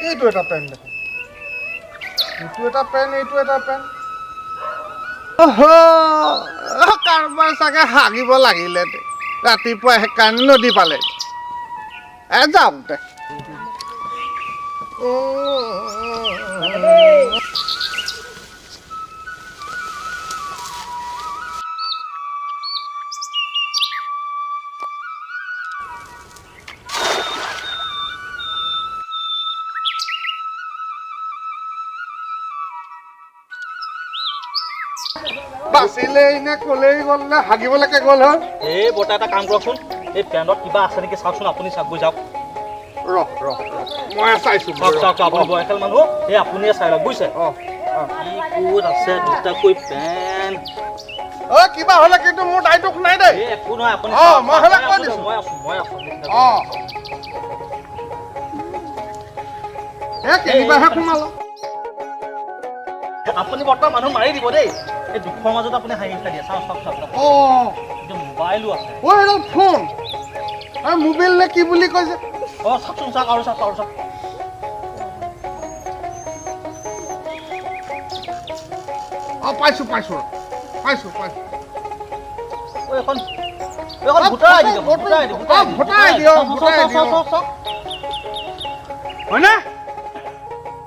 এইটো এটা পেন দেখোন, এইটো এটা পেন, এইটো এটা পেন। কাৰোবাৰ চাগে হাগিব লাগিলে ৰাতিপুৱা, সেইকাৰণে নদী পালে। এ যাওক দে। বাচিলেই নে কলেই গ'ল নে হাগিবলৈকে গ'ল হ'ল। এই বৰ্তা, এটা কাম কৰকচোন, এই পেণ্টত কিবা আছে নেকি চাওকচোন, আপুনি চাওক গৈ যাওক। ৰ ৰ, মই চাইছোঁ। চাওক চাওক, আপুনি বয়সীয়াল মানুহ, এই আপুনিয়ে চাই লওক বুজিছে। কি ক'ত আছে দুটাকৈ পেণ্ট। অ কিবা হ'লে কিন্তু মোৰ দায়িত্ব নাই দেই। একো নহয়, আপুনি মই হ'লে কৈ দিছোঁ। মই আছোঁ, মই আছোঁ। এই কেনিবাহে সোমাল। আপুনি বৰ্তমান মানুহ মাৰি দিব দেই। এই দুখৰ মাজত আপুনি হাঁহি উঠাই দিয়ে। চাওক চাওক চাওক। মোবাইলো আছে। অ এইডাল ফোন আৰু মোবাইল নে কি বুলি কৈছে। অ চাওকচোন, চাওক আৰু চাওক আৰু চাওক। অ পাইছোঁ পাইছোঁ পাইছোঁ পাইছোঁ। এইখন এইখন voter ID, voter ID, voter ID, voter ID হয়নে?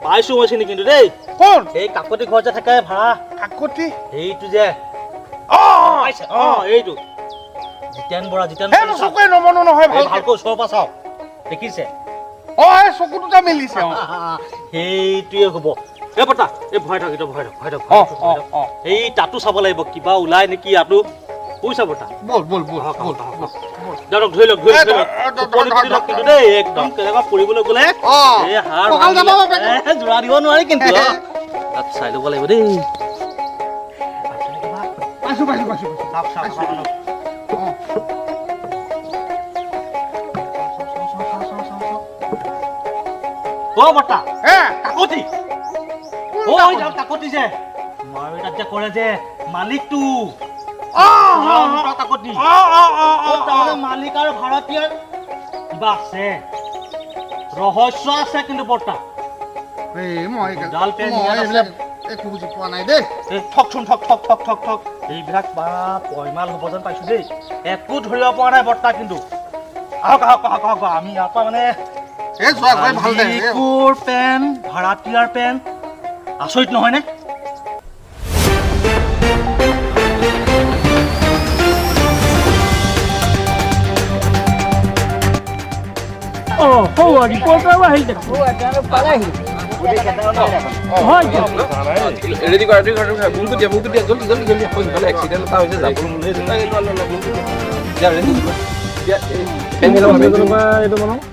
পাইছোঁ মই চিনি কিন্তু দেই। কোন? এই কাকতি ঘৰ যে থাকে ভাড়া। কাকতি? সেইটো যে। অ এইটো জিতেন বৰা। জিতেন চকুৱে নমনো নহয়, ভালকৈ ওচৰৰ পৰা চাওক, দেখিছে? অ এই চকু দুটা মিলিছে। সেইটোৱে হ'ব। এই বৰ্তা, এই ভয় থাক, এইটো ভয় থাক, ভয় থাক। এই তাতো চাব লাগিব কিবা ওলাই নেকি ইয়াতো। বুজিছা বৰ্তা? বল বল বল বল। ধৰক, ধৰি লওক, ধৰি লওক, ধৰি লওক কিন্তু দেই, একদম কেনেকুৱা পৰিবলৈ গ'লে এই হাড় যোৰা দিব নোৱাৰি কিন্তু। তাত চাই ল'ব লাগিব দেই। পাইছোঁ পাইছোঁ পাইছোঁ। চাওক চাওক চাওক। অ বৰ্তা, কাকতি, কাকতি যে মাৰো তাত যে কৰে যে মালিকটো, কাকতি মালিক আৰু ভাৰতীয় কিবা আছে, ৰহস্য আছে কিন্তু বৰ্তা। একো বুজি পোৱা নাই দেই। এই ঠকচোন, ঠক ঠক ঠক ঠক ঠক। এইবিলাক বা পয়মাল হ'ব যেন পাইছোঁ দেই। একো ধৰিব পৰা নাই বৰ্তা কিন্তু। আহক আহক আহক আহক। আমি ইয়াৰ পৰা মানে পেন, ভাড়াতীয়াৰ পেন, আচৰিত নহয়নে? ৰেডি কৰা, ৰেডি কৰা, বুমটো দিয়া, বুমটো দিয়া, জলদি জলদি জলদি। সোনকালে, এক্সিডেণ্ট এটা হৈছে, যাব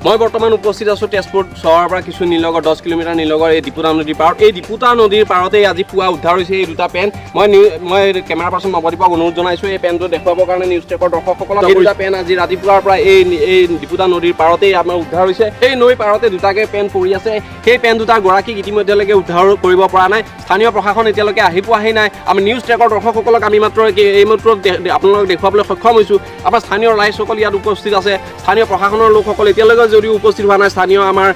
মই বৰ্তমান উপস্থিত আছোঁ তেজপুৰ চহৰৰ পৰা কিছু নিলগৰ 10 কিলোমিটাৰ নিলগৰ এই ডিপুতা নদীৰ পাৰত। এই ডিপুতা নদীৰ পাৰতেই আজি পুৱা উদ্ধাৰ হৈছে এই দুটা পেন। মই মই কেমেৰা পাৰ্চন নৱদ্বীপক অনুৰোধ জনাইছোঁ এই পেনটো দেখুৱাবৰ কাৰণে নিউজ ট্ৰেকৰ দৰ্শকসকলক। এই দুটা পেন আজি ৰাতিপুৱাৰ পৰা এই এই ডিপুতা নদীৰ পাৰতেই আমাৰ উদ্ধাৰ হৈছে। সেই নৈৰ পাৰতে দুটাকে পেন পৰি আছে। সেই পেন দুটাৰ গৰাকীক ইতিমধ্যেলৈকে উদ্ধাৰ কৰিব পৰা নাই। স্থানীয় প্ৰশাসন এতিয়ালৈকে আহি পোৱাহি নাই। আমি নিউজ ট্ৰেকৰ দৰ্শকসকলক আমি মাত্ৰ এইমাত্ৰ আপোনালোকক দেখুৱাবলৈ সক্ষম হৈছোঁ। আমাৰ স্থানীয় ৰাইজসকল ইয়াত উপস্থিত আছে। স্থানীয় প্ৰশাসনৰ লোকসকল এতিয়ালৈকে যদিও উপস্থিত হোৱা নাই, স্থানীয় আমাৰ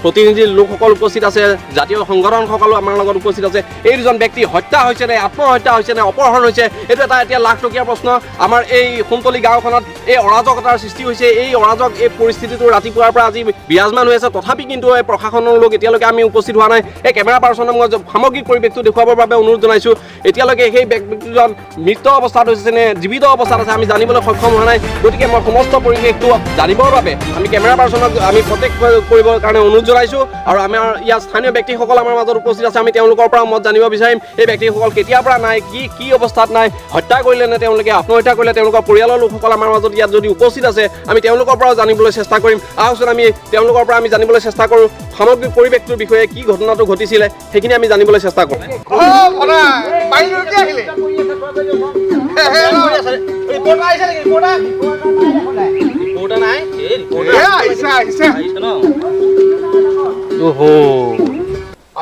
প্ৰতিনিধি লোকসকল উপস্থিত আছে, জাতীয় সংগঠনসকলো আমাৰ লগত উপস্থিত আছে। এই দুজন ব্যক্তি হত্যা হৈছে নে আত্মহত্যা হৈছে নে অপহৰণ হৈছে, এইটো এটা এতিয়া লাখটকীয়া প্ৰশ্ন। আমাৰ এই সোণতলী গাঁওখনত এই অৰাজকতাৰ সৃষ্টি হৈছে। এই অৰাজক এই পৰিস্থিতিটো ৰাতিপুৱাৰ পৰা আজি বিৰাজমান হৈ আছে। তথাপি কিন্তু এই প্ৰশাসনৰ লোক এতিয়ালৈকে আমি উপস্থিত হোৱা নাই। এই কেমেৰা পাৰ্চনক মই সামগ্ৰিক পৰিৱেশটো দেখুৱাবৰ বাবে অনুৰোধ জনাইছোঁ। এতিয়ালৈকে সেই ব্যক্তিজন মৃত অৱস্থাত হৈছে নে জীৱিত অৱস্থাত আছে আমি জানিবলৈ সক্ষম হোৱা নাই। গতিকে মই সমস্ত পৰিৱেশটো জানিবৰ বাবে আমি কেমেৰা পাৰ্চনক আমি প্ৰটেক্ট কৰিবৰ কাৰণে অনুৰোধ জনাইছোঁ। আৰু আমাৰ ইয়াত স্থানীয় ব্যক্তিসকল আমাৰ মাজত উপস্থিত আছে, আমি তেওঁলোকৰ পৰা মত জানিব বিচাৰিম। এই ব্যক্তিসকল কেতিয়াৰ পৰা নাই, কি কি অৱস্থাত নাই, হত্যা কৰিলে নে তেওঁলোকে আত্মহত্যা কৰিলে, তেওঁলোকৰ পৰিয়ালৰ লোকসকল আমাৰ মাজত ইয়াত যদি উপস্থিত আছে আমি তেওঁলোকৰ পৰাও জানিবলৈ চেষ্টা কৰিম। আহকচোন আমি তেওঁলোকৰ পৰা আমি জানিবলৈ চেষ্টা কৰোঁ সামগ্ৰিক পৰিৱেশটোৰ বিষয়ে, কি ঘটনাটো ঘটিছিলে সেইখিনি আমি জানিবলৈ চেষ্টা কৰোঁ।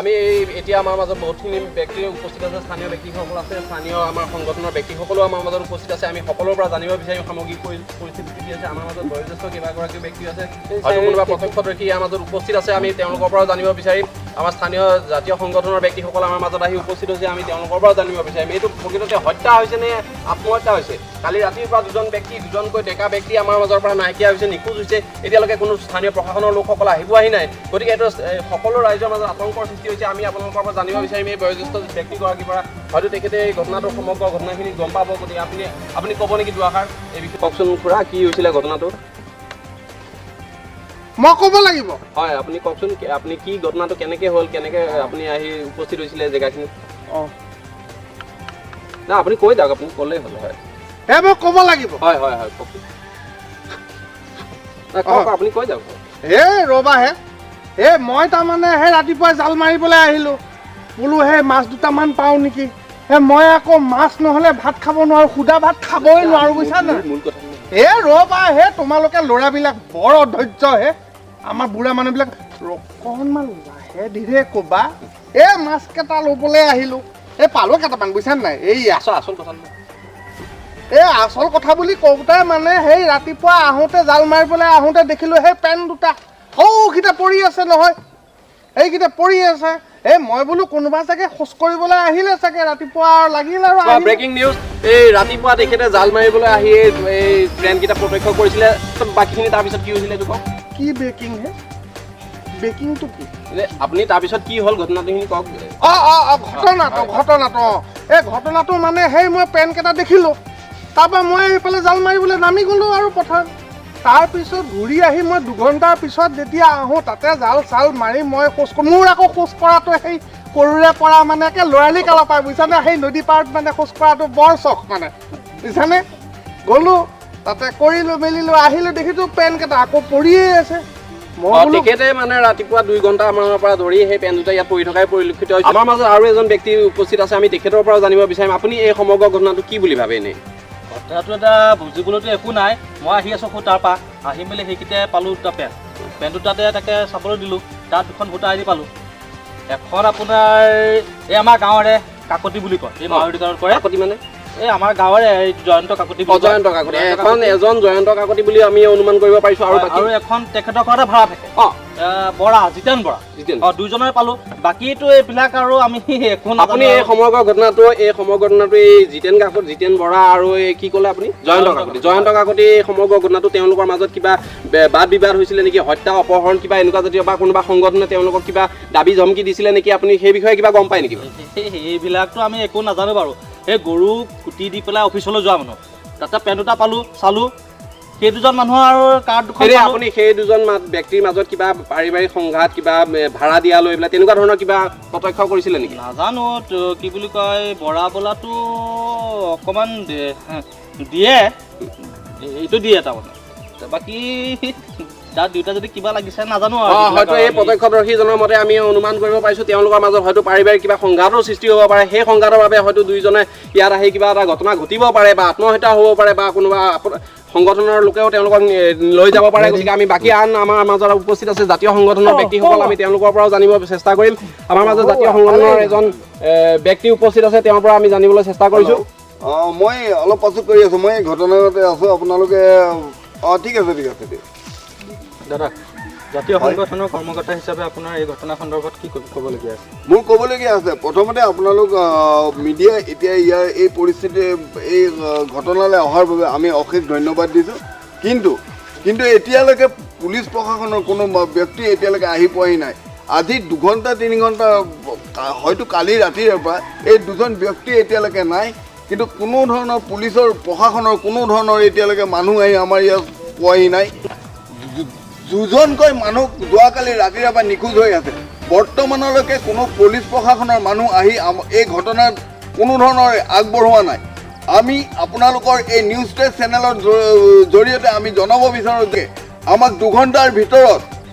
আমি এই এতিয়া আমাৰ মাজত বহুতখিনি ব্যক্তি উপস্থিত আছে, স্থানীয় ব্যক্তিসকল আছে, স্থানীয় আমাৰ সংগঠনৰ ব্যক্তিসকলো আমাৰ মাজত উপস্থিত আছে। আমি সকলোৰ পৰা জানিব বিচাৰিম সামগ্ৰিক পৰিস্থিতি কি আছে। আমাৰ মাজত বয়োজ্যেষ্ঠ কেইবাগৰাকী ব্যক্তি আছে, হয়তো কোনোবা প্ৰত্যক্ষদৰ্শী ইয়াৰ মাজত উপস্থিত আছে, আমি তেওঁলোকৰ পৰাও জানিব বিচাৰিম। আমাৰ স্থানীয় জাতীয় সংগঠনৰ ব্যক্তিসকল আমাৰ মাজত আহি উপস্থিত হৈছে, আমি তেওঁলোকৰ পৰাও জানিব বিচাৰিম এইটো প্ৰকৃততে হত্যা হৈছে নে আত্মহত্যা হৈছে। কালি ৰাতিৰ পৰা দুজন ব্যক্তি, দুজনকৈ ডেকা ব্যক্তি আমাৰ মাজৰ পৰা নাইকিয়া হৈছে, নিখোজ হৈছে। এতিয়ালৈকে কোনো স্থানীয় প্ৰশাসনৰ লোকসকল আহি পোৱাহি নাই। গতিকে এইটো সকলো ৰাইজৰ মাজত আতংকৰ সৃষ্টি হৈছে। আমি আপোনালোকৰ পৰা জানিব বিচাৰিম এই বয়োজ্যেষ্ঠ ব্যক্তিগৰাকীৰ পৰা, হয়তো তেখেতে এই ঘটনাটোৰ সমগ্ৰ ঘটনাখিনি গম পাব। গতিকে আপুনি ক'ব নেকি দুআষাৰ এই বিষয়ে? কওকচোন খুৰা, কি হৈছিলে ঘটনাটো? মই ক'ব লাগিব? হয়, আপুনি কওকচোন, আপুনি কি ঘটনাটো কেনেকৈ হ'ল, কেনেকৈ আপুনি আহি উপস্থিত হৈছিলে জেগাখিনিত? না, আপুনি কৈ যাওক, আপুনি ক'লেই হ'ল। হয়। হে, মই ক'ব লাগিব? হয় হয় হয়, কওকচোন। নাই, কওক, আপুনি কৈ যাওক। হে ৰ'বা হে। এই মই তাৰমানে সেই ৰাতিপুৱাই জাল মাৰিবলৈ আহিলোঁ, বোলো সেই মাছ দুটামান পাওঁ নেকি। হে মই আকৌ মাছ নহ'লে ভাত খাব নোৱাৰোঁ, সুদা ভাত খাবই নোৱাৰোঁ, বুজিছা নাই? মূল কথা। এ ৰ'বা হে, তোমালোকে ল'ৰাবিলাক বৰ অধৈৰ্য হে। আমাৰ বুঢ়া মানুহবিলাক অকণমান লাহে ধীৰে ক'বা। এই মাছ কেইটা ল'বলৈ আহিলোঁ, এই পালোঁ কেইটামান, বুজিছা নাই? এইয়া। আচল কথা। এই আচল কথা বুলি কওঁতে মানে সেই ৰাতিপুৱা আহোঁতে, জাল মাৰিবলৈ আহোঁতে দেখিলোঁ সেই পেণ্ট দুটা সৌকেইটা পৰি আছে নহয়, সেইকেইটা পৰি আছে। এই মই বোলো কোনোবা চাগে শৌচ কৰিবলৈ আহিলে চাগে ৰাতিপুৱা আৰু লাগিল আৰু আহিলে। ব্ৰেকিং নিউজ, এই ৰাতিপুৱা তেখেতে জাল মাৰিবলৈ আহি এই পেণ্টকেইটা প্ৰত্যক্ষ কৰিছিলে। বাকীখিনি তাৰপিছত কি হৈছিলে এইটো কওক। কি ব্ৰেকিং হে? ব্ৰেকিংটো কি? যে আপুনি তাৰপিছত কি হ'ল ঘটনাটোখিনি কওক। অঁ অঁ অঁ ঘটনাটো, ঘটনাটো, অঁ, এই ঘটনাটো মানে সেই মই পেণ্টকেইটা দেখিলোঁ, তাৰপৰা মই এইফালে জাল মাৰিবলৈ নামি গ'লোঁ আৰু পথাৰত। তাৰপিছত ঘূৰি আহি মই 2 ঘণ্টাৰ পিছত যেতিয়া আহোঁ, তাতে জাল চাল মাৰি মই খোজ, মোৰ আকৌ খোজ কঢ়াটো সেই সৰুৰে পৰা মানে একে ল'ৰালি কালৰ পৰাই, বুজিছানে, সেই নদী পাৰত মানে খোজ কঢ়াটো বৰ চখ মানে, বুজিছানে? গ'লোঁ, তাতে কৰিলোঁ মেলিলোঁ, আহিলোঁ, দেখিছোঁ পেণ্টকেইটা আকৌ পৰিয়ে আছে। মই বোলো তেখেতে মানে ৰাতিপুৱা 2 ঘণ্টা মানৰ পৰা ধৰি সেই পেণ্ট দুটা ইয়াত পৰি থকাই পৰিলক্ষিত হৈছে। আমাৰ মাজত আৰু এজন ব্যক্তি উপস্থিত আছে, আমি তেখেতৰ পৰাও জানিব বিচাৰিম। আপুনি এই সমগ্ৰ ঘটনাটো কি বুলি ভাবে এনেই? ঘটনাটো এটা বুজিবলৈতো একো নাই। মই আহি আছোঁ তাৰ পৰা আহি মেলি সেইকেইটাই পালোঁ দুটা পেণ্ট। পেণ্ট দুটাতে তাকে চাবলৈ দিলোঁ, তাত দুখন ভোটাৰ আই ডি পালোঁ। এখন আপোনাৰ এই আমাৰ গাঁৱৰে কাকতি বুলি কয়, এই মাৰুতি দোকানত কৰে। কাকতি মানে? এই আমাৰ গাঁৱৰে এই জয়ন্ত কাকতি বুলি কয়। জয়ন্ত কাকতি। জয়ন্ত এখন কাকতি। এজন জয়ন্ত কাকতি বুলি আমি অনুমান কৰিব পাৰিছোঁ আৰু হয়, বাকী আৰু এখন তেখেতৰ ঘৰতে ভাড়া থাকে, বৰা, জিতেন বৰা। জিতেন। অঁ, দুইজনৰে পালোঁ। বাকীটো এইবিলাক আৰু আমি একো নাজানো। আপুনি এই আৰু। সমগ্ৰ ঘটনাটো এই জিতেন কাকতি, জিতেন বৰা আৰু এই কি ক'লে আপুনি, জয়ন্ত জয়ন্ত কাকতি, কাকতি। জয়ন্ত কাকতি, এই সমগ্ৰ ঘটনাটো তেওঁলোকৰ মাজত কিবা বাদ বিবাদ হৈছিলে নেকি, হত্যা অপহৰণ কিবা এনেকুৱা জাতীয় বা কোনোবা সংগঠনে তেওঁলোকক কিবা দাবী ধমকি দিছিলে নেকি, আপুনি সেই বিষয়ে কিবা গম পায় নেকি বাৰু? সেইবিলাকতো আমি একো নাজানো বাৰু। এই গৰু খুটি দি পেলাই অফিচলৈ যোৱা মানুহ, তাতে পেণ্ট দুটা পালোঁ, চালোঁ, সেই দুজন মানুহৰ আৰু কাৰ্ড দুখন এনে পালোঁ। আপুনি সেই দুজন ব্যক্তিৰ মাজত কিবা পাৰিবাৰিক সংঘাত, কিবা ভাড়া দিয়া লৈ পেলাই তেনেকুৱা ধৰণৰ কিবা প্ৰত্যক্ষ কৰিছিলে নেকি? নাজানো তো, কি বুলি কয়, বৰা বোলাটো অকণমান দিয়ে, এইটো দিয়ে তাৰমানে। বাকী তাৰ দুয়োটা যদি কিবা লাগিছে নাজানো আৰু সেইবিলাক হয়তো এই আৰু প্ৰত্যক্ষদৰ্শীজনৰ মতে আমি অনুমান কৰিব পাৰিছোঁ তেওঁলোকৰ মাজত হয়তো পাৰিবাৰিক কিবা সংঘাতৰ সৃষ্টি হ'ব পাৰে। সেই সংঘাতৰ বাবে হয়তো দুইজনে ইয়াত আহি কিবা এটা ঘটনা ঘটিব পাৰে বা আত্মহত্যা হ'ব পাৰে বা কোনোবা সংগঠনৰ লোকেও তেওঁলোকক লৈ যাব পাৰে। গতিকে আমি বাকী আন আমাৰ মাজত উপস্থিত আছে জাতীয় সংগঠনৰ ব্যক্তিসকল, আমি তেওঁলোকৰ পৰাও জানিব চেষ্টা কৰিম। আমাৰ মাজত জাতীয় সংগঠনৰ এজন ব্যক্তি উপস্থিত আছে, তেওঁৰ পৰা আমি জানিবলৈ চেষ্টা কৰিছোঁ। অঁ, মই অলপ পাছত কৰি আছোঁ, মই ঘটনাতে আছোঁ। আপোনালোকে, অঁ, ঠিক আছে, ঠিক আছে দিয়ক। দাদা, জাতীয় সংগঠনৰ কৰ্মকৰ্তা হিচাপে আপোনাৰ এই ঘটনা সন্দৰ্ভত কি ক'বলগীয়া আছে? মোৰ ক'বলগীয়া আছে, প্ৰথমতে আপোনালোক মিডিয়া এতিয়া ইয়াৰ এই পৰিস্থিতি, এই ঘটনালৈ অহাৰ বাবে আমি অশেষ ধন্যবাদ দিছোঁ। কিন্তু এতিয়ালৈকে পুলিচ প্ৰশাসনৰ কোনো ব্যক্তি এতিয়ালৈকে আহি পোৱাহি নাই। আজি 2 ঘণ্টা 3 ঘণ্টা, হয়তো কালি ৰাতিৰে পৰা এই দুজন ব্যক্তি এতিয়ালৈকে নাই। কিন্তু কোনো ধৰণৰ পুলিচৰ প্ৰশাসনৰ কোনো ধৰণৰ এতিয়ালৈকে মানুহ আহি আমাৰ ইয়াত পোৱাহি নাই। দুজনকৈ মানুহ যোৱাকালি ৰাতিৰে পৰা নিখোজ হৈ আছে। বৰ্তমানলৈকে কোনো পুলিচ প্ৰশাসনৰ মানুহ আহি এই ঘটনাত কোনো ধৰণৰ আগবঢ়োৱা নাই। আমি আপোনালোকৰ এই নিউজ টেষ্ট চেনেলৰ জৰিয়তে আমি জনাব বিচাৰোঁ যে আমাক 2 ঘণ্টাৰ ভিতৰত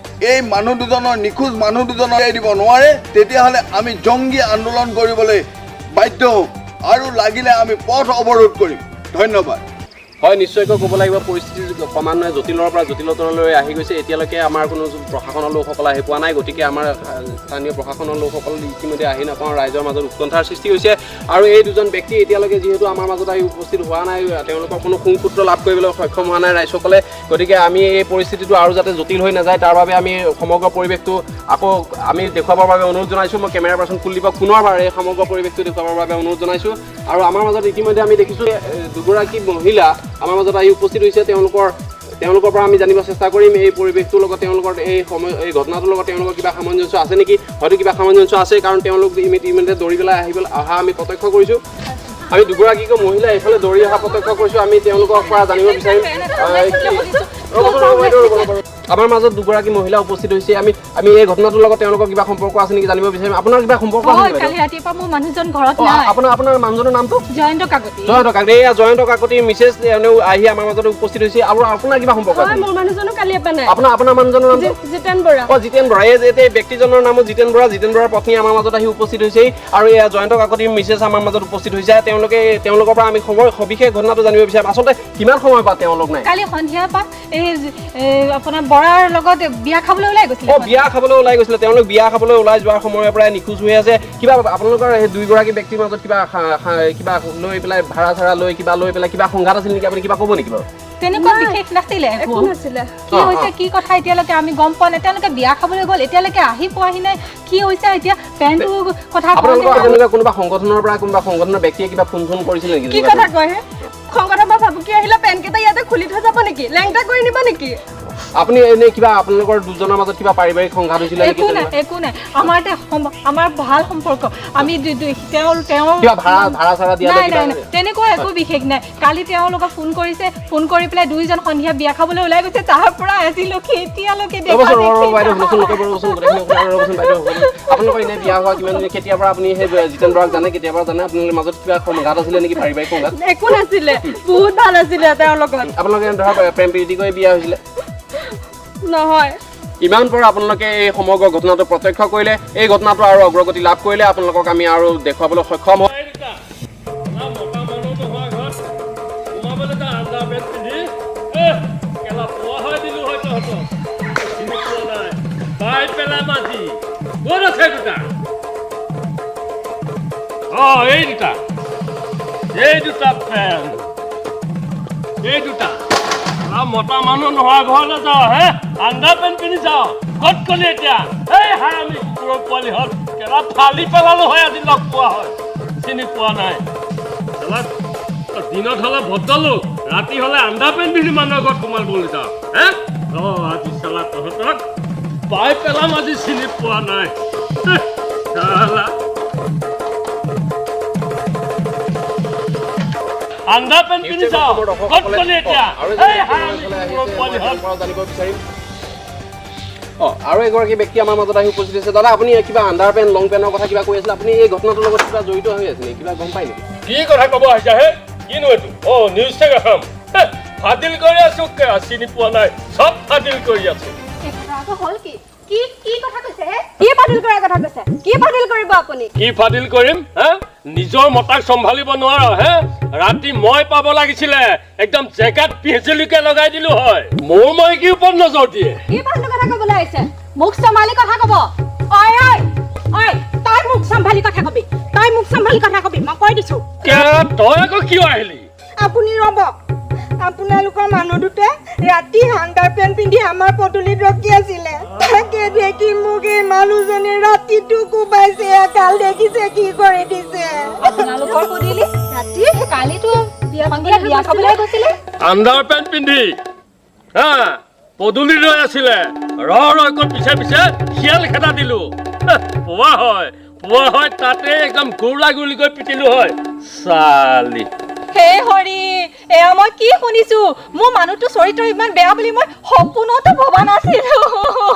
এই মানুহ দুজনৰ, নিখোজ মানুহ দুজনৰ উলিয়াই দিব নোৱাৰে, তেতিয়াহ'লে আমি জংগী আন্দোলন কৰিবলৈ বাধ্য হ'ম আৰু লাগিলে আমি পথ অৱৰোধ কৰিম। ধন্যবাদ। হয়, নিশ্চয়কৈ ক'ব লাগিব পৰিস্থিতি ক্ৰমান্বয়ে জটিলৰ পৰা জটিলতৰলৈ আহি গৈছে। এতিয়ালৈকে আমাৰ কোনো প্ৰশাসনৰ লোকসকল আহি পোৱা নাই, গতিকে আমাৰ স্থানীয় প্ৰশাসনৰ লোকসকল ইতিমধ্যে আহি নাপাওঁ, ৰাইজৰ মাজত উৎকণ্ঠাৰ সৃষ্টি হৈছে। আৰু এই দুজন ব্যক্তি এতিয়ালৈকে যিহেতু আমাৰ মাজত আহি উপস্থিত হোৱা নাই, তেওঁলোকৰ কোনো সুংসূত্ৰ লাভ কৰিবলৈ সক্ষম হোৱা নাই ৰাইজসকলে। গতিকে আমি এই পৰিস্থিতিটো আৰু যাতে জটিল হৈ নাযায় তাৰ বাবে আমি সমগ্ৰ পৰিৱেশটো আকৌ আমি দেখুৱাবৰ বাবে অনুৰোধ জনাইছোঁ। মই কেমেৰা পাৰ্চন কুলদীপক পুনৰবাৰ এই সমগ্ৰ পৰিৱেশটো দেখুৱাবৰ বাবে অনুৰোধ জনাইছোঁ। আৰু আমাৰ মাজত ইতিমধ্যে আমি দেখিছোঁ দুগৰাকী মহিলা আমাৰ মাজত আহি উপস্থিত হৈছে। তেওঁলোকৰ পৰা আমি জানিব চেষ্টা কৰিম এই পৰিৱেশটোৰ লগত তেওঁলোকৰ এই সময় এই ঘটনাটোৰ লগত তেওঁলোকৰ কিবা সামঞ্জস্য আছে নেকি। হয়তো কিবা সামঞ্জস্য আছে, কাৰণ তেওঁলোক ইতিমধ্যে দৌৰি পেলাই অহা আমি প্ৰত্যক্ষ কৰিছোঁ। আমি দুগৰাকীকৈ মহিলা এইফালে দৌৰি অহা প্ৰত্যক্ষ কৰিছোঁ। আমি তেওঁলোকৰ পৰা জানিব বিচাৰিম। আমাৰ মাজত দুগৰাকী মহিলা উপস্থিত হৈছে। আমি আমি এই ঘটনাটোৰ লগত তেওঁলোকৰ কিবা সম্পৰ্ক আছে নেকি জানিব বিচাৰিম। আপোনাৰ কিবা সম্পৰ্ক আছে নেকি? কালি ৰাতিপুৱা মোৰ মানুহজন ঘৰত নাই। আপোনাৰ মানুহজনৰ নামটো? জয়ন্ত কাকতি। জয়ন্ত কাকতি, এইয়া জয়ন্ত কাকতি মিছেছ এওঁ আহি আমাৰ মাজত উপস্থিত হৈছে। আৰু আপোনাৰ কিবা সম্পৰ্ক আছে? মোৰ মানুহজনো কালি এপা নাই। আপোনাৰ মানুহজনৰ নামটো? জিতেন বৰা। অ, জিতেন বৰা। এই যে ব্যক্তিজনৰ নামো জিতেন বৰা। জিতেন বৰাৰ পত্নী আমাৰ মাজত আহি উপস্থিত হৈছে আৰু এয়া জয়ন্ত কাকতিৰ মিছেছ আমাৰ মাজত উপস্থিত হৈছে। তেওঁলোকৰ পৰা আমি সবিশেষ ঘটনাটো জানিব বিচাৰিম। আচলতে কিমান সময় পৰা তেওঁলোক নাই? কালি সন্ধিয়াৰ পৰা এই আপোনাৰ বৰাৰ লগত বিয়া খাবলৈ ওলাই গৈছিলে। অ, বিয়া খাবলৈ ওলাই গৈছিলে। তেওঁলোক বিয়া খাবলৈ ওলাই যোৱাৰ সময়ৰ পৰাই নিখোজ হৈ আছে। কিবা আপোনালোকৰ সেই দুইগৰাকী ব্যক্তিৰ মাজত কিবা কিবা লৈ পেলাই ভাড়া চাড়া লৈ কিবা লৈ পেলাই কিবা সংঘাত আছিল নেকি? আপুনি কিবা ক'ব নেকি বাৰু? তেনেকুৱা বিশেষ নাছিলে, একো নাছিলে। কি হৈছে কি কথা এতিয়ালৈকে আমি গম পোৱা নাই। তেওঁলোকে বিয়া খাবলৈ গ'ল, এতিয়ালৈকে আহি পোৱাহি নাই। কি হৈছে এতিয়া পেণ্টটো কথা আপোনালোকৰ কোনোবা সংগঠনৰ পৰা কোনোবা সংগঠনৰ ব্যক্তিয়ে কিবা ফোন চোন কৰিছিল নেকি? কি কথা কয় হে? সংগঠনৰ পৰা ভাবুকি আহিলে পেণ্টকেইটা ইয়াতে খুলি থৈ যাব নেকি? লেংটা কৰি নিব নেকি? আপুনি এনে কিবা আপোনালোকৰ দুজনৰ মাজত কিবা পাৰিবাৰিক সংঘাত হৈছিলে নেকি? একো নাই, একো নাই। আমাৰ আমাৰ ভাল সম্পৰ্ক। আমি তেওঁ কিবা ভাড়া চাড়া দিয়া নাই? নাই, তেনেকুৱা একো বিশেষ নাই। কালি তেওঁলোকক ফোন কৰিছে, ফোন কৰি পেলাই দুইজন সন্ধিয়া বিয়া খাবলৈ ওলাই গৈছে। তাৰ পৰা আজিলৈকে এতিয়ালৈকে আপোনালোকৰ এনে বিয়া হোৱা কিমান কেতিয়াৰ পৰা আপুনি সেই জিতেন বৰাক জানে? কেতিয়াৰ পৰা জানে? আপোনালোকৰ মাজত কিবা সংঘাত আছিলে নেকি, পাৰিবাৰিক সংঘাত? একো নাছিলে, বহুত ভাল আছিলে তেওঁৰ লগত। আপোনালোকে ধৰক প্ৰেম প্ৰীতি কৰি বিয়া হৈছিলে নহয়? ইমান পৰ আপোনালোকে এই সমগ্ৰ ঘটনাটো প্ৰত্যক্ষ কৰিলে, এই ঘটনাটো আৰু অগ্ৰগতি লাভ কৰিলে আপোনালোকক আমি আৰু দেখুৱাবলৈ সক্ষম হ'ম। এই দুটা মতা মানুহ নোহোৱা ঘৰলৈ যাওঁ হে, আণ্ডাৰ পেণ্ট পিন্ধি যাওঁ। ক'ত গ'লি এতিয়া? এই হাৰামি কুকুৰৰ পোৱালিহঁত, কেলা ফালি পেলালো হয় আজি লগ পোৱা হয়, চিনি পোৱা নাই। দিনত হ'লে ভদ্ৰলোক, ৰাতি হ'লে আণ্ডাৰ পেণ্ট পিন্ধি মানুহৰ ঘৰত সোমাবলৈ যাওঁ হে। অ, আজি চালা তহঁতক পাই পেলাম, আজি চিনি পোৱা নাই চালা। আণ্ডাৰ পেণ্ট পিন্ধি যাওঁ, ক'ত গ'লি এতিয়া? এই হাৰামি কুকুৰৰ পোৱালিহঁত। জানিব বিচাৰিম। অ, আৰু এগৰাকী ব্যক্তি আমাৰ মাজত আহি উপস্থিত হৈছে। দাদা, আপুনি কিবা আণ্ডাৰ পেণ্ট লং পেণ্টৰ কথা কিবা কৈ আছিলে, আপুনি এই ঘটনাটোৰ লগত কিবা জড়িত হৈ আছে নেকি? কিবা গম পাই নেকি? কি কথা ক'ব আহিছা হে? কিনো এইটো? অ, নিউজ এখন ফাদিল কৰি আছো, চিনি পোৱা নাই, চব ফাদিল কৰি আছো। হ'ল কি কি কি কথা কৈছে হে? কি ফাদিল কৰাৰ কথা কৈছে? কি ফাদিল কৰিব আপুনি? কি ফাদিল কৰিম হে? নিজৰ মতাক চম্ভালিব নোৱাৰ হে? ৰাতি মই পাব লাগিছিলে, একদম জেগাত পিঁজুলিকে লগাই দিলো হয়। মোৰ মাইকীৰ ওপৰত নজৰ দিয়ে। কি ফালটু কথা ক'বলৈ আহিছে? মুখ চম্ভালি কথা ক'ব। ঐ ঐ ঐ, তই মুখ চম্ভালি কথা কবি, তই মুখ চম্ভালি কথা কবি, মই কৈ দিছো। তই আকৌ কিয় আহিলি? আপুনি ৰ'ব, আপোনালোকৰ মানুহ দুটাই ৰাতি আণ্ডাৰ পেণ্ট পিন্ধি আমাৰ পদূলিত ৰখি আছিলে। তাকে দেখি মোক এই মানুহজনী ৰাতিটো কোবাইছে। কাল দেখিছে কি কৰি দিছে। আপোনালোকৰ পদূলি ৰাতি কালিতো বিয়া খাবলৈ গৈছিলে, আণ্ডাৰ পেণ্ট পিন্ধি হা পদূলি ৰৈ আছিলে। ৰ ৰৈ পিছে পিছে শিয়াল খেদা দিলো। পোৱা হয় পোৱা হয় তাতে একদম গুৰলা গুৰলিকৈ পিটিলো হয় চালি। হে হৰি, এয়া মই কি শুনিছো? মোৰ মানুহটো চৰিত্ৰ ইমান বেয়া বুলি মই সপোনতো ভবা নাছিলো।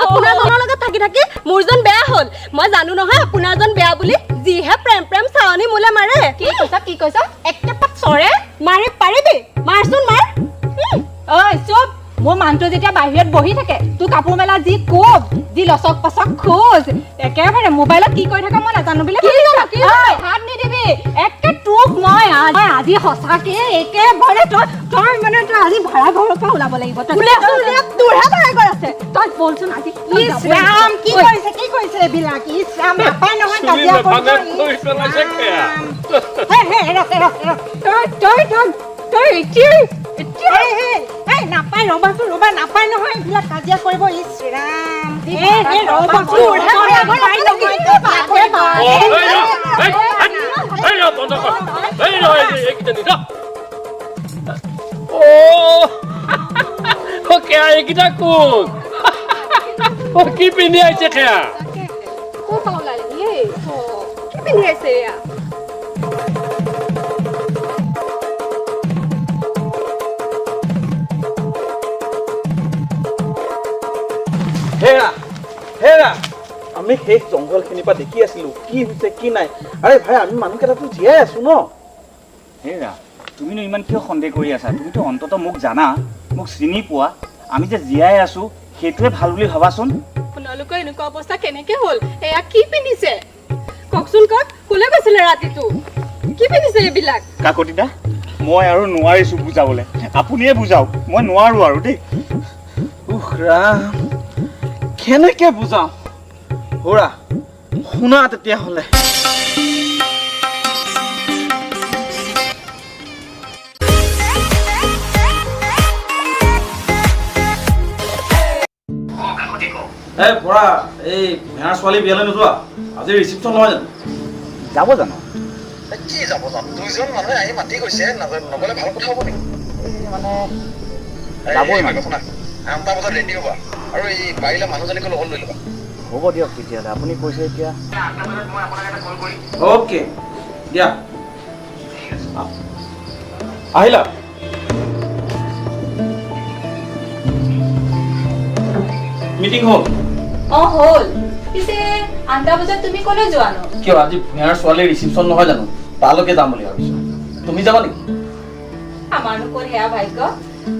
আপোনাৰজনৰ লগত থাকি থাকি মোৰজন বেয়া হ'ল। মই জানো নহয় আপোনাৰজন বেয়া বুলি, যিহে প্ৰেম প্ৰেম চাৱনি মোলে মাৰে। কি কৈছা? কি কৈছা? একেপাত চৰে মাৰে পাৰিবি? মাৰচোন মাৰ। ঐ চুপ! মোৰ মানুহটো যেতিয়া বাহিৰত বহি থাকে, তোৰ কাপোৰ মেলা যি কোব, যি লচক পচক খোজ, একেবাৰে মোবাইলত কি কৰি থাকা মই নাজানো বুলি। হাত নিদিবি, একে তোৰ তোক মই আজি সঁচাকে একেবাৰে তই তই মানে তই আজি ভাড়া ঘৰৰ পৰা ওলাব লাগিব। তোৰহে ভাড়া ঘৰ আছে, তই বলচোন আজি। ইছ ৰাম, কি কৰিছে কি কৰিছে এইবিলাক? ইছ ৰাম, নাপায় নহয় কাজিয়া কৰিব। তই তই তই তই এতিয়াই এতিয়াই এই নাপায়, ৰ'বাচোন ৰ'বা, নাপায় নহয় এইবিলাক কাজিয়া কৰিব। ইছ ৰাম, এইকেইটা কোন? কি পিন্ধি আহিছে? সেয়া কি পিন্ধি আহিছে এয়া? হেৰা হেৰা, আমি সেই জংঘলখিনিৰ পৰা দেখি আছিলো কি হৈছে কি নাই। আৰে ভাই, আমি মানুহকেইটাতো জীয়াই আছো ন। হেৰা, তুমিনো ইমান কিয় সন্দেহ কৰি আছা? তুমিতো অন্ততঃ মোক জানা, মোক চিনি পোৱা। আমি যে জীয়াই আছো সেইটোৱে ভাল বুলি ভাবাচোন। আপোনালোকৰ এনেকুৱা অৱস্থা কেনেকে হ'ল? এয়া কি পিন্ধিছে কওকচোন? কওক, কোনে গৈছিলে ৰাতিটো? কি পিন্ধিছে এইবিলাক? কাকতিদা, মই আৰু নোৱাৰিছো বুজাবলৈ, আপুনিয়ে বুজাওক, মই নোৱাৰো আৰু দেই। উহ ৰাম, কেনেকে বুজাওঁ? হৰা শুনা তেতিয়াহ'লে। এই বৰা, এই ভেড়াৰ ছোৱালী বিয়ালৈ নোযোৱা? আজি ৰিচিপশ্যন নহয় জানো? যাব জানো? কি যাব জানো? দুইজন মানুহে আহি মাতি গৈছে, নগ'লে ভাল কথা হ'ব নেকি? মানে যাবই মানে। শুনা, 8টা বজাত ৰেডি হ'বা আৰু এই পাৰিলে মানুহজনীকো লগত লৈ ল'বা। হ'ব দিয়ক তেতিয়াহ'লে, আপুনি কৈছে এতিয়া। অ'কে দিয়া, আহিলা। মিটিং হ'ল? অ হ'ল। পিছে 8টা বজাত তুমি ক'লৈ যোৱানো? কিয়, আজি ভূঞাৰ ছোৱালীৰ ৰিচিপশ্যন নহয় জানো, তালৈকে যাম বুলি ভাবিছো। তুমি যাবা নেকি? আমাৰনো ক'ত সেয়া ভাগ্য,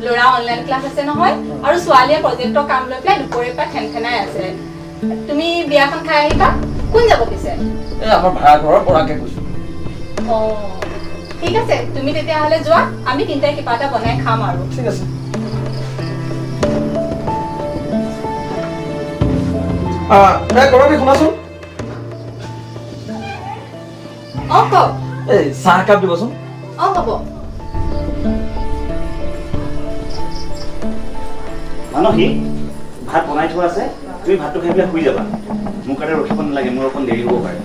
ল'ৰা অনলাইন ক্লাছ আছে নহয়, আৰু ছোৱালীয়ে প্ৰজেক্টৰ কাম লৈ পেলাই দুপৰীয়াৰ পৰা ঠেনঠেনাই আছে। তুমি বিয়াখন খাই আহিবা। কোন যাব পিছে? এই আমাৰ ভাড়া ঘৰৰ বৰাকে কৈছো। অ ঠিক আছে, তুমি তেতিয়াহ'লে যোৱা, আমি তিনিটাই কিবা এটা বনাই খাম আৰু। ঠিক আছে। শুনাচোন। অ কওক। এই চাহ একাপ দিবচোন। অ হ'ব। মানসী, ভাত বনাই থোৱা আছে, তুমি ভাতটো খাই পেলাই শুই যাবা। মোৰ কাৰণে ৰখিব নালাগে, মোৰ অকণ দেৰি হ'ব পাৰে।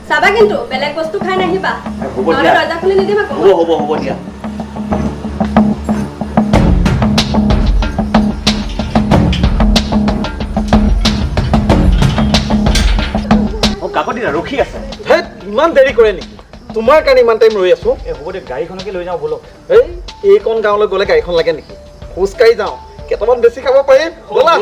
চাবা কিন্তু বেলেগ বস্তু খাই নাহিবা। হ'ব দিয়া, দৰ্জা খুলি নিদিবা। হ'ব হ'ব হ'ব দিয়া। অ কাকতিদা ৰখি আছে। ধেত, ইমান দেৰি কৰে নেকি? তোমাৰ কাৰণে ইমান টাইম ৰৈ আছো। এই হ'ব দিয়ক, গাড়ীখনকে লৈ যাওঁ ব'লক। এই এইকণ গাঁৱলৈ গ'লে গাড়ীখন লাগে নেকি? খোজকাঢ়ি যাওঁ, কেইটামান বেছি খাব পাৰিম। ব'লা।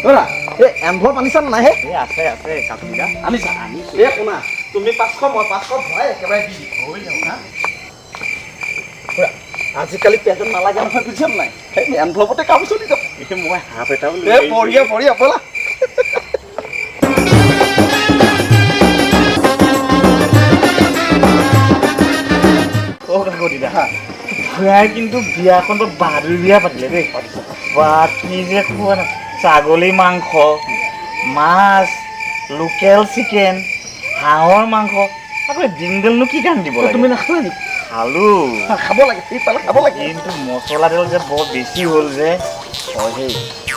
ব'লা, এই এনভৰ আনিছা নাই হে? এই আছে আছে কাকতিদা। আনিছা? আনিছো। এই শুনা, তুমি 500 মই 500 ভৰাই একেবাৰে দি দিম। হৈ যাব না? আজিকালি পেজত নালাগে নহয়, বুজিছা নাই? সেই এনভলপতে কাম চলি যাব। মই হাফ এটাও লৈ এই বঢ়িয়া বঢ়িয়া, ব'লা। অ কাকতিদা, খুৰাই কিন্তু বিয়াখন বৰ বাহাদুৰ বিয়া পাতিলে দেই। বা কি যে খোৱা না, ছাগলী মাংস, মাছ, লোকেল চিকেন, হাঁহৰ মাংস, আকৌ ডিমডেলনো কি কাৰণে দিব লাগে? তুমি নাখালা নেকি? খালো। খাব লাগে, সেইফালে খাব লাগে। কিন্তু মছলা তেল যে বৰ বেছি হ'ল যে। হয় সেই,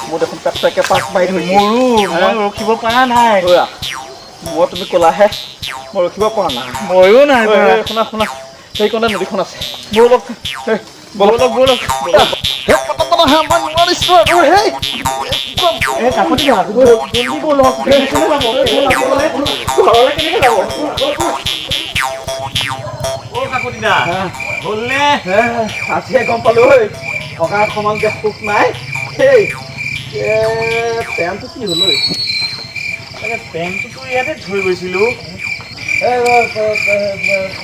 মোৰ দেখোন পেটটো একে পাক মাৰি ধৰিছে। মোৰো, মই ৰখিব পৰা নাই। মই তুমি ক'লাহে, মই ৰখিব পৰা নাই। ময়ো নাই। শুনা শুনা, সেইকণতে নদীখন আছে, ব'লক ব'লক ব'লক। আজিহে গম পালো ঐ, থকা সমান যে সুখ নাই। সেই পেণ্টটো কি হ'ল ঐ? পেণ্টটোতো ইয়াতে থৈ গৈছিলো।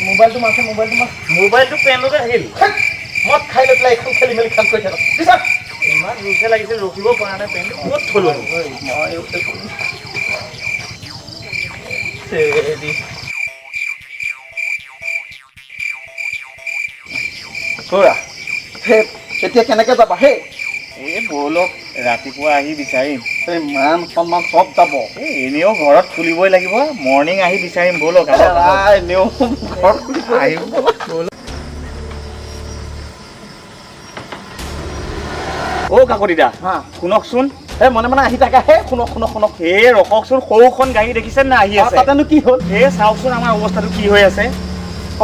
মোবাইলটো মাৰছে, মোবাইলটো মাৰ। মোবাইলটো পেণ্টতে থাকিল। মদ খাই লৈ পেলাই এইখন খেলি মেলি খেল কৰি থাক। ইমান জোৰছে লাগিছে, ৰখিব পৰা নাই। পেণ্টটো ক'ত থলো? মই খুৰা, সেই এতিয়া কেনেকৈ যাবা হে? এই ব'লক, ৰাতিপুৱা আহি বিচাৰিম। এই মান সন্মান চব যাব। এই এনেও ঘৰত খুলিবই লাগিব, মৰ্ণিং আহি বিচাৰিম। ব'লক, এনেও ঘৰত খুলিব আহিব। অ' কাকতিদা, শুনকচোন। এই মনে মনে আহি থাকা হে। শুনক শুনক শুনক। এই ৰখকচোন, সৰুখন গাড়ী দেখিছে নে আহি আছে? তাতেনো কি হ'ল? এই চাওকচোন আমাৰ অৱস্থাটো কি হৈ আছে।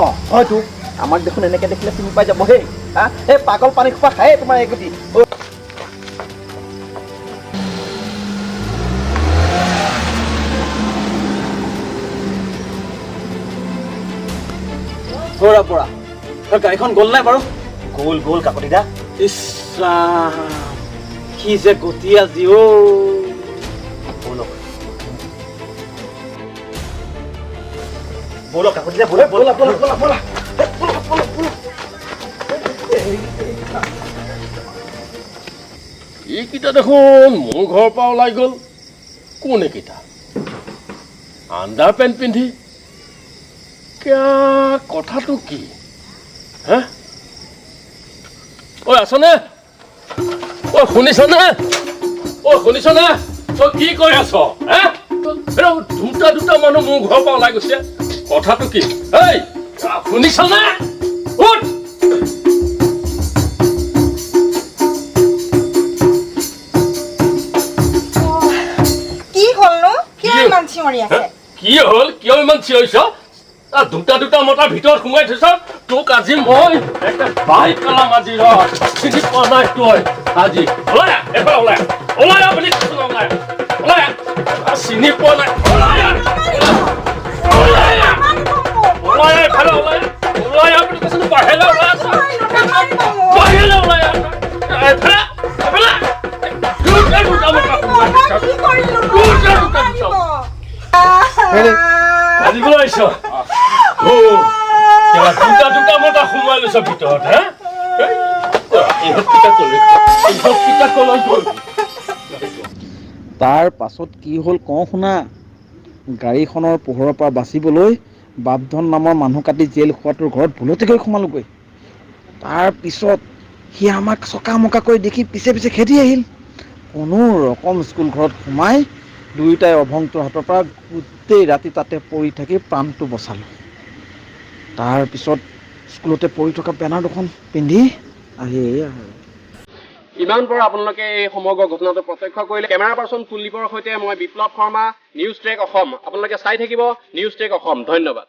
অঁ হয়তো, আমাক দেখোন এনেকৈ দেখিলে চিনি পাই যাব হেই। হা, এই পাগল পানী খোপা খায়ে তোমাৰ এই গতি। পৰা পৰা গাড়ীখন গ'ল নাই বাৰু? গ'ল গ'ল কাকতিদা। ইছ ৰাম, কি যে গতি আজি অ'। ব'লক ব'লক কাকতিদা, ব'লক ব'লা ব'লা ব'লা ব'লা ব'লা ব'লা ব'লা। এইকেইটা দেখোন মোৰ ঘৰৰ পৰা ওলাই গ'ল। কোন এইকেইটা আণ্ডাৰ পেণ্ট পিন্ধি? কিয়া কথাটো কি হা? ঐ আছনে? ঐ শুনিছনে? ঐ শুনিছনে? তই কি কৰি আছ হে? দুটা দুটা মানুহ মোৰ ঘৰৰ পৰা ওলাই গৈছে, কথাটো কি? এই শুনিছনে? উঠ। কি হ'লনো? কিয় ইমান চিঞৰি আছে? কি হ'ল? কিয় ইমান চিঞৰিছ? দুটা দুটা মতা ভিতৰত সোমাই থৈছ। তোক আজি মই বাই পেলাম আজি। ৰ, চিনি পোৱা নাই তই আজি। ওলাই এফালে, ওলাই ওলাই বুলি কৈছো। ওলাই ওলাই, চিনি পোৱা নাই। ওলাই ওলাই ওলাই এফালে, ওলাই ওলাই বুলি কৈছো। বাহিৰলৈ ওলাই আছ, বাহিৰলৈ ওলাই এফালে এফালে। দুটা দুটা মতা সোমাই থৈছ, দুটা দুটা দিছ। আজিবলৈ আহিছ দুটা দুটা মতা সোমাই লৈছ ভিতৰত। হে, ইহঁতকেইটা কলৈ গ'ল? তাৰ পাছত কি হ'ল কওঁ শুনা। গাড়ীখনৰ পোহৰৰ পৰা বাচিবলৈ বাপধন নামৰ মানুহ কাটি জেল খোৱাটোৰ ঘৰত ভুলতে গৈ সোমালোগৈ। তাৰ পিছত সি আমাক চকা-মকাকৈ দেখি পিছে পিছে খেদি আহিল। কোনো ৰকম স্কুল ঘৰত সোমাই দুয়োটাই অভংটোৰ হাতৰ পৰা গোটেই ৰাতি তাতে পৰি থাকি প্ৰাণটো বচালোঁ। তাৰপিছত স্কুলতে পৰি থকা বেনাৰ দুখন পিন্ধি আহি এয়া। ইমান পৰ আপোনালোকে এই সমগ্ৰ ঘটনাটো প্ৰত্যক্ষ কৰিলে। কেমেৰা পাৰ্চন কুলদীপৰ সৈতে মই বিপ্লৱ শৰ্মা, নিউজ ট্ৰেক অসম। আপোনালোকে চাই থাকিব নিউজ ট্ৰেক অসম। ধন্যবাদ।